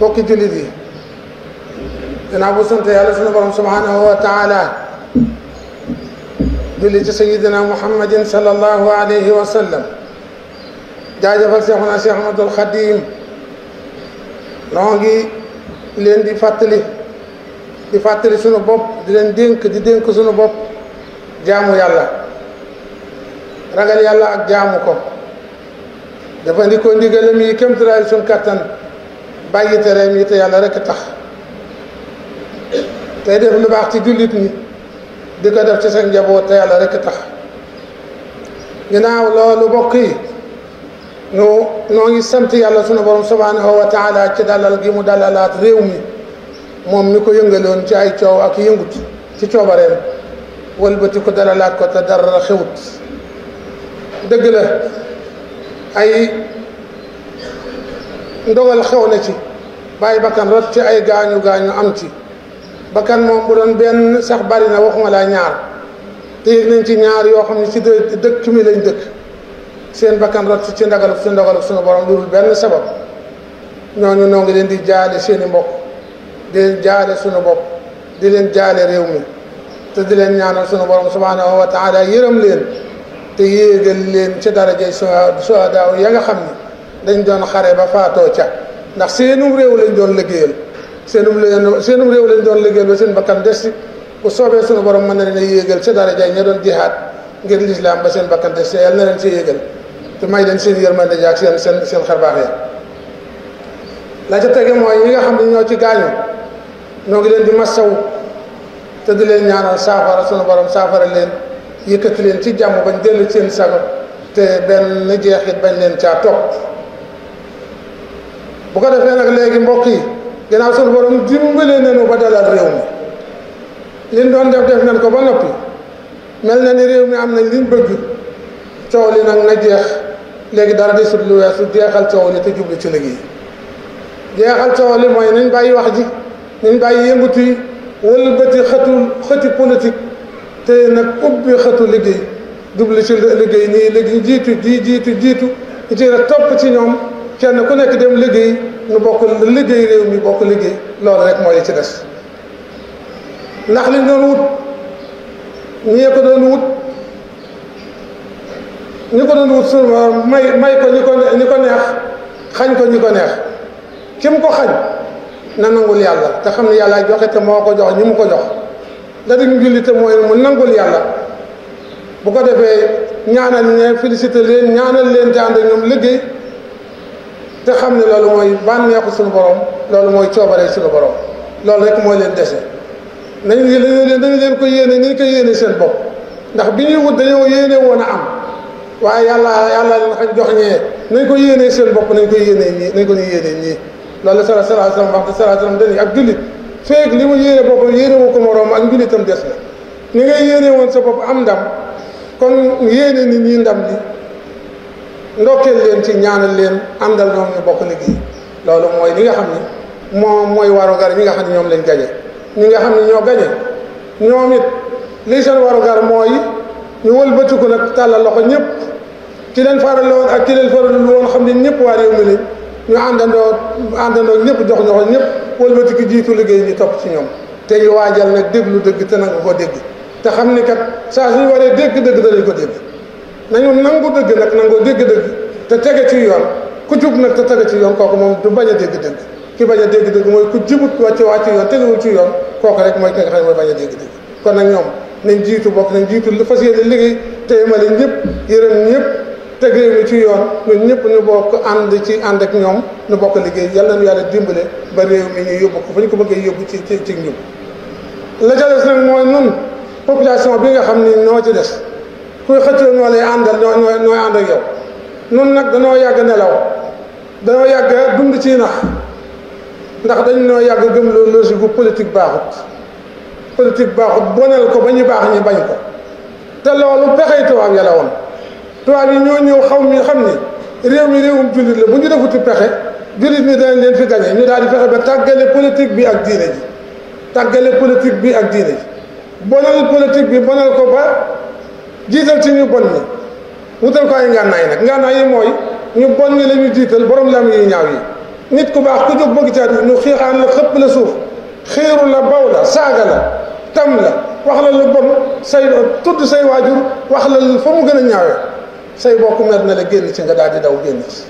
bokki jullit yi gannaaw bu sant yàlla sunu borom subhanahu wa taala julli ci sayidina muhammadin sallallahu alayhi wa sallam jaajëfal seexuna Seex Ahmadul Xadim noo ngi leen di fàttali sunu bopp di leen dénk sunu bopp jaamu yàlla ragal yàlla ak jaamu ko jëfandikoo ndigalam yi kémtulaay sunu kattan bàyyi tereem yi te yàlla rekk tax tey def lu baax ci jullit ñi di ko def ci seen njaboot te yàlla rekk tax ginnaaw loolu bokk yi noo ngi sant yàlla sunu borom subhanahu wa taala ci dalal gi mu dalalaat réew mi moom mi ko yëngaloon ci ay coow ak yëngut ci coobareem wëlbati ko dalalaat ko te dara xewut dëgg la ay ndogal xew na ci bàyyi bakkan rot ci ay gaañu am ci bakkan moom bu doon benn sax bari na waxuma laa ñaar te yëg nañ ci ñaar yoo xam ne ci dëkk mi lañ dëkk seen bakkan rot ci ndogalu sunu borom lu dul benn sabab ñooñu noo ngi leen di jaale seeni mbokk di leen jaale sunu bopp di leen jaale réew mi te di leen ñaanal sunu borom subhanahu wa taala yërëm leen te yéegal leen ci darajay suhadaaw ya nga xam ne dañ doon xare ba faatoo ca ndax seenum réew lañ doon liggéeyal seenum réew lañ doon liggéeyal ba seen bakkan des ci bu soobee sunu borom mën na leen a yéegal ci darajay ña doon jihaad ngir lislaam ba seen bakkan des ci yàlla na leen ci yéegal te may leen seen yërmande ak seen xarbaax ya la ca tege mooy ñi nga xam ne ñoo ci gaañu ñoo ngi leen di massaw te di leen ñaanal saafara sunu borom saafara leen yëkkati leen ci jàmm bañ dellu seen sago te benn jeexit bañ leen caa topp bu ko defee nag léegi mbokk yi ginnaaw sunu borom dimbale nañu ba dalal réew mi liñ doon def nañ ko ba noppi mel na ni réew mi am nañ liñ bëgg coow li nag na jeex léegi dara desut lu weesu jeexal coow li te jublu ci liggéey jeexal coow li mooy nañ bàyyi wax ji nañ bàyyi yëngutu yi wëlbati xëti politique te nag ubbi xëtu liggéey jublu ci liggéey nii léegi jiitu ñu ci rek topp ci ñoom kenn ku nekk dem liggéey nu bokk liggéey réew mi bokk liggéey loolu rek mooy li ci des ndax liñ doon wut ñi ko doon wut su may ko ñi ko neex xañ ko ñi ko neex kim ko xañ na nangul yàlla te xam ne yàlla joxe te moo ko jox ñi mu ko jox da di jullite mooy mu nangul yàlla bu ko defee ñaanal ñe félicité leen ñaanal leen te ànd ak ñoom liggéey te xam ne loolu mooy bànneexu suñu borom loolu mooy coobare suñu borom loolu rek mooy leen dese dañu leen ko yéene ni ñu ko yéene seen bopp ndax bi ñuy wut dañoo yéene woon a am waaye yàlla leen xañ jox ñee nañ ko yéene seen bopp nañ ko yéene ñii loolu la sallallahu alayhi wa sallam wax te sallallahu alayhi wa sallam dañuy ak jullit feeg li mu yéene boppam yéene woo ko moroom ak njullitam des na ni ngay yéene woon sa bopp am ndam kon yéene nit ñi ndam li ndokkeel leen ci ñaanal leen àndal ñoom ñu bokk liggéey loolu mooy li nga xam ne moom mooy warugar ñi nga xam ne ñoom lañ gañe ñi nga xam ne ñoo gañe ñoom it lii seen warugar mooy ñu wëlbatiku nag tàllal loxo ñëpp ki leen faral woon ak ki leen faral woon xam ne ñëpp waa réew mi lañ ñu àndandoo ñëpp jox ñoxo ñëpp wëlbatiku jiitu liggéey ñu topp ci ñoom te ñu waajal nag déglu dëgg te nangu ko dégg te xam ni kat saa suñu waree dégg dëgg danañ ko dégg nañu nangu dëgg nag nangoo dégg dëgg te tege ci yoon ku jub nag te tege ci yoon kooku moom du bañ a dégg dëgg ki bañ a dégg dëgg mooy ku jubut wàcc yoon tegewul ci yoon kooku rek mooy ki nga xam ne mooy bañ a dégg dëgg kon nag ñoom nañ jiitu bokk nañ jiitu lu fas yéene liggéey te yemale ñëpp yërëm ñëpp teg réew mi ci yoon ñun ñëpp ñu bokk ànd ak ñoom ñu bokk liggéey yàlla nañu yàlla dimbale ba réew mi ñu yóbbu ko fa ñu ko bëggee yóbbu ci njub la ca des nag mooy nun population bi nga xam ni ñoo ci des kuy xëccoo ñoo lay àndal ñooy ànd ak yow nun nag danoo yàgg nelaw danoo yàgg dund ci nax ndax dañ noo yàgg gëm loolu logique bu politique baaxut bonal ko ba ñu baax ñi bañ ko te loolu pexey tubaab yàlla woon tubaab yi ñoo ñëw xam ni réew mi réewum jullit la bu ñu defuti pexe jullit ñi danañ leen fi gañe ñu daal di fexe ba tàggale politique bi ak diine ji bonal politique bi bonal ko ba jiital ci ñu bon ñi wutal ko ay ngànnaay nag ngànnaay yi mooy ñu bon ñi la ñu jiital borom lam yi ñaaw yi nit ku baax ku jóg bëgg caa dugg ñu xiixaan la xëpp la suuf xiiru la baw la saaga la tam la wax la lu bon say tudd say waajur wax la fa mu gën a ñaawee say bokk mer na la génn ci nga daal di daw génn ci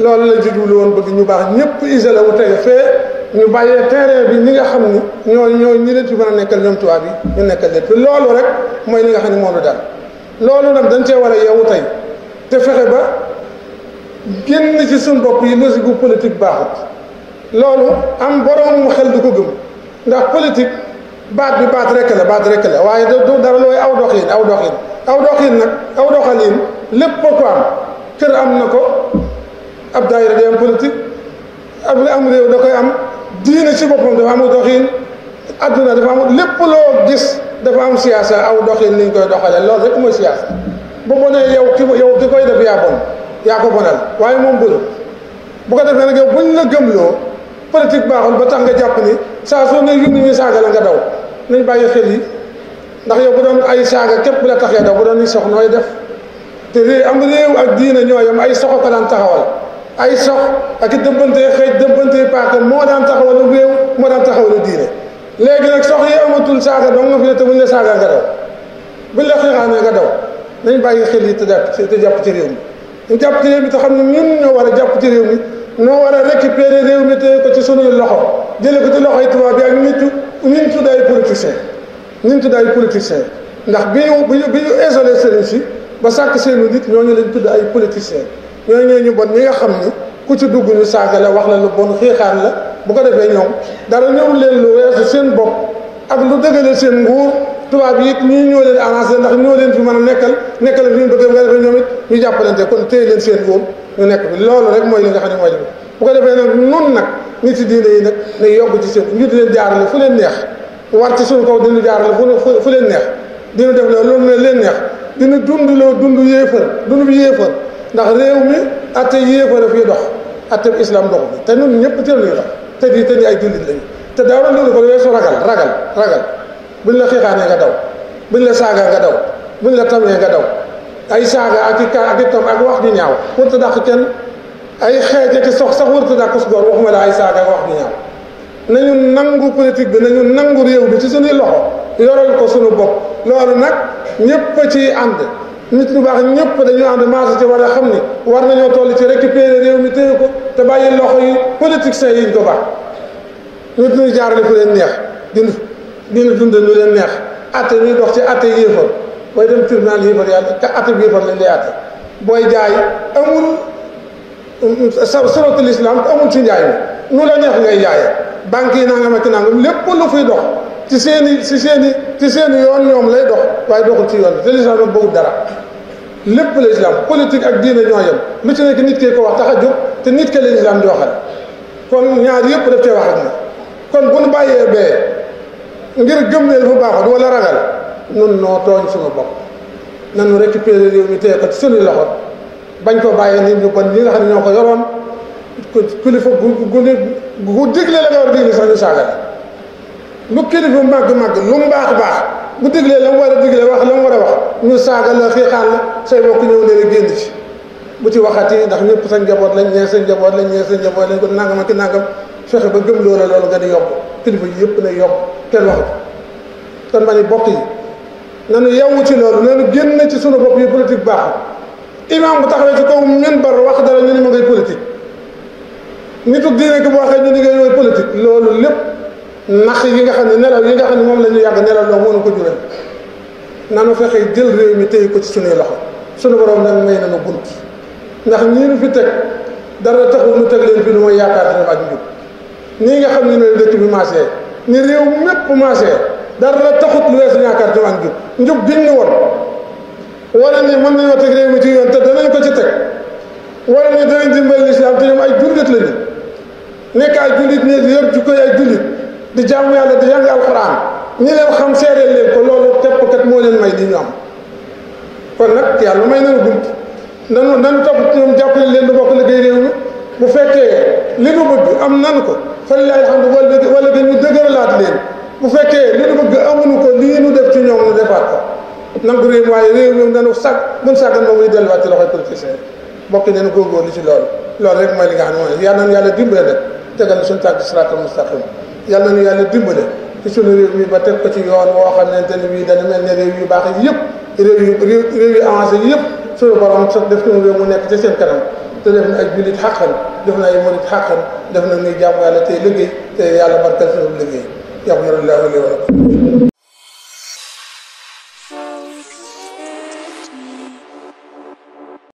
loolu la jublu woon bëgg ñu baax ñëpp isolé wu tege fee ñu bàyyee terrain bi ñi nga xam ni ñoo ñi leen ci mën a nekkal ñoom tubaab yi ñu nekkal leen te loolu rek mooy li nga xam ne moom la daal loolu nag dañ cee war a yeewu tey te fexe ba génn ci suñ bopp yi logique bu politique baaxut loolu am borom mu xel du ko gëm ndax politique baat bi baat rek la waaye du dara looy aw doxin nag aw doxalin lépp ko am kër am na ko ab daayira day am politique am réew da koy am diine ci boppam dafa am doxin adduna dafa am lépp loo gis dafa am siyaasa aw doxin ni ñu koy doxalee loolu rek mooy siyaasa bu bonee yow ki koy def yaa bon yaa ko bonal waaye moom bëri bu ko defee nag yow buñ la gëmloo politique baaxul ba tax nga jàpp ni saa soo ne yunni ñu saaga la nga daw nañ bàyyi xel yi ndax yow bu doon ay saaga képp bu la taxee daw bu doon ni sox nooy def te réew ak diine ñooyam ay soxo ko daan taxawal ay sox ak i dëbbantee xëej dëbbantee paaka moo daan taxawalu réew moo daan taxawalu diine léegi nag sox yi amatul saaga dong nga fi ne te buñ la saaga nga daw buñ la xiixaanee nga daw nañ bàyyi xel yi te jàpp ci réew mi ñu jàpp ci réew mi te xam ne ñun ñoo war a jàpp ci réew mi ñoo war a récupérer réew mi téye ko ci sunuy loxo jële ko ci loxoy tubaab bi ak ñun tudd ay politiciens ndax bi ñu isolé sëriñ si ba sàkk seenu nit ñooñu lañ tudd ay politiciens ñooñu ñu bon ñi nga xam ni ku ci dugg ñu saaga la wax la lu bon xiixaan la bu ko defee ñoom dara ñëw leen lu weesu seen bopp ak lu dëgale seen nguur tubaab yi it ñii ñoo leen arrangé ndax ñoo leen fi mën a nekkal fi ñu bëgg nga defee ñoom it ñu jàppalante kon téye leen seen nguur ñu nekk bi loolu rek mooy li nga xam ne mooy li bu ko defee nag nun nag nit ci diine yi nag ne yokk ci seen ñu di leen jaarale fu leen neex war ci suñu kaw dinu jaarale fu leen neex dinu def loolu leen neex dina dund yéefar dund bi yéefar ndax réew mi atte yéefar a fii dox atte islam dox bi te ñun ñëpp teel ñuy dox te ni ay jullit lañu te dara loolu ko weesu ragal buñ la xiixaanee nga daw buñ la saaga nga daw buñ la tamee nga daw ay saaga ak i tam ak wax ju ñaaw wërta dàq kenn ay xeej ak sox sax wërta dàq su góor waxuma la ay saaga ak wax ju ñaaw nañu nangu politique bi nañu nangu réew bi ci suñuy loxo yoral ko suñu bopp loolu nag ñëpp ci ànd nit ñu baax ñëpp dañu ànd marché ci war a xam ni war nañoo toll ci récupérer réew mi téye ko te bàyyi loxo yi politiciens yi ñu ko baax nit ñuy jaarale fu leen neex dina dund lu leen neex atte ñuy dox ci atte yéefar booy dem tribunal yéefar yàlla te atte bi yéefar lañ lay atte booy jaay amul suratul islam te amul ci njaay mi nu la neex ngay jaayee banque yi nangam ak nangam lépp lu fiy dox ci seeni yoon ñoom lay dox waaye doxul ci yoon bi te l'islam nag bëggul dara lépp l'islam politique ak diine ñoo yem lu ci nekk nit kee ko wax tax a jóg te nit ke la l'islam di waxal kon ñaar yëpp daf cee wax ak na kon bu nu bàyyee bee ngir gëm ne dafa baaxut wala ragal nun noo tooñ suñu bopp nanu récupérer réew mi téye ko ci suñu loxo bañ ko bàyyee nit ñu bon ñi nga xam ne ñoo ko yoroon kilifa gu digle la nga war a digle sax ñu saaga la lu kilifa màgg lu mu baax bu diglee la mu war a digle wax la mu war a wax ñu saaga la xiixaan la say bokk ñëw ne la génn ci bu ci waxati ndax ñëpp sa njaboot lañ ñee sa njaboot lañ ko nangam ak nangam fexe ba gëm loola loolu nga di yokk kilifa yi yëpp ne yokk kenn waxatu kon ma ni bokk yi nanu yewwu ci loolu nanu génn ci sunu bopp yi politique baaxul imam bu taxawee ci kaw minbar wax dara ñu ni ma ngay politique nitu diine ko bu waxee ñu ni ngay mooy politique loolu lépp nax yi nga xam ne nelaw yi nga xam ne moom la ñu yàgg nelaw loo moo nu ko jural nanu fexe jël réew mi téye ko ci sunuy loxo sunu borom nag may nanu bunt ndax ñii nu fi teg dara taxul nu teg leen fi lu mooy yaakaar dina ak njub nii nga xam ne ne dëkk bi marché ni réew mépp marché dara taxut lu weesu yaakaar dina ak njub giñ ni woon wala ni mën nañoo teg réew mi ci yoon te danañ ko ci teg wala ni danañ dimbali lislaam te ñoom ay jullit lañu nekk ay jullit ni yor jukkoy ay jullit di jaamu yàlla di jàng alxuraan ñi leen xam seereel leen ko loolu képp kat moo leen may li ñu am kon nag yàlla may nanu bunt nanu topp ñoom jàppale leen du bokk liggéey réew mi bu fekkee li nu bëgg am nan ko fa lillahi alhamdu wala gën ñu dëgëralaat leen bu fekkee li nu bëgg amuñu ko lii nu def ci ñoom nu defaat ko nangu réew mi waaye réew mi nanu sàgg mun sàggan ba muy delluwaat ci loxoy politicien bokk nañu góorgóorlu ci loolu rek mooy li nga xam ne mooy yàlla nañu yàlla dimbale nag tegal na suñu tànk siraatal mustaqim yàlla nañu yàlla dimbale ci suñu réew mi ba teg ko ci yoon woo xamante ne bii dana mel ne réew yu baax yi yëpp réew yu avancé yi yëpp suñu borom sax def suñu réew mu nekk ci seen kanam te def na ay jullit xàqan def na ay murit xàqan def na ñuy jaamu yàlla tey liggéey te yàlla barkal suñu liggéey yaxfirullahu li wa lakum